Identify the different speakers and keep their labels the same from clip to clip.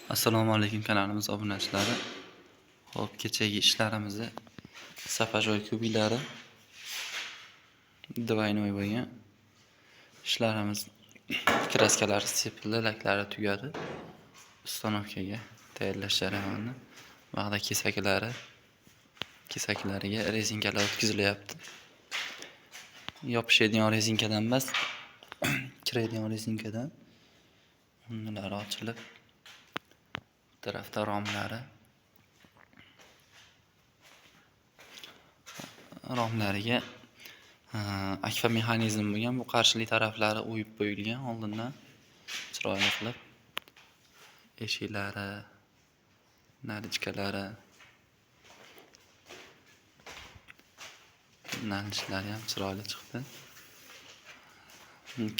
Speaker 1: Assalomu alaykum kanalimiz obunachilari. Xo'p, kechagi ishlarimizni sapajoy kubiylari двойной bo'lgan ishlarimiz kraskalari sepildi, laklari tugadi. Ustanovkaga tayyorlash jarayoni. Bag'da kesaklariga rezinkalar o'tkazilyapti. Yopishadigan rezinkadan emas, kiradigan rezinkadan. Unlari ochilib, bu tarafda romlari. Romlariga akfa mexanizm bo'lgan, bu qarshilik taraflari o'yib qo'yilgan oldindan chiroyli qilib. Eshiklari, nalichkalari, nalichlari ham chiroyli chiqdi.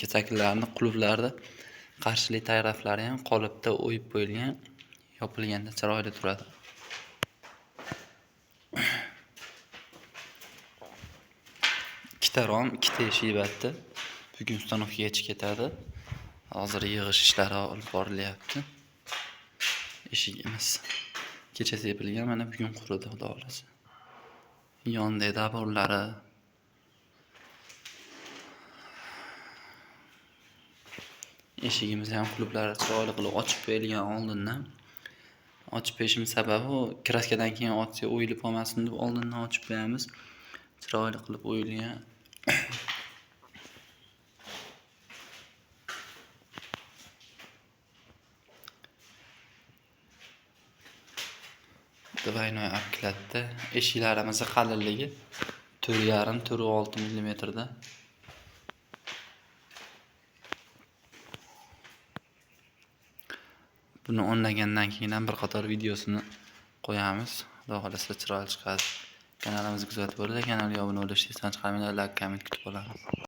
Speaker 1: Kesaklarni, qulflarni qarshilik taraflari ham qolipda o'yib qo'yilgan, yopilganda chiroyli turadi. Ikkita rom, ikkita eshik batdi. Bugun ustanovkaga chiqib ketadi. Hozir yig'ish ishlari olib borilyapti. Eshigimiz kecha sepilgan, mana bugun quridi, xudo xohlasa. Yonda daborlari, eshigimiz ham qulflari chiroyli qilib ochib qo'yilgan oldindan. Ochib qo'yishimiz sababi u kraskadan keyin ochsa o'yilib qolmasin deb oldindan ochib qo'yamiz. Chiroyli qilib o'yilgan. Двойной obkladda eshiklarimizning qalinligi 4,5 4,6 millimetrda. Buni o'nlagandan keyin ham bir qator videosini qo'yamiz. Xudo xohlasa chiroyli chiqadi. Kanalimizni kuzatib boringlar, kanalga obuna bo'lishni esdan chiqarmanglar, like, komment kutib qolamiz.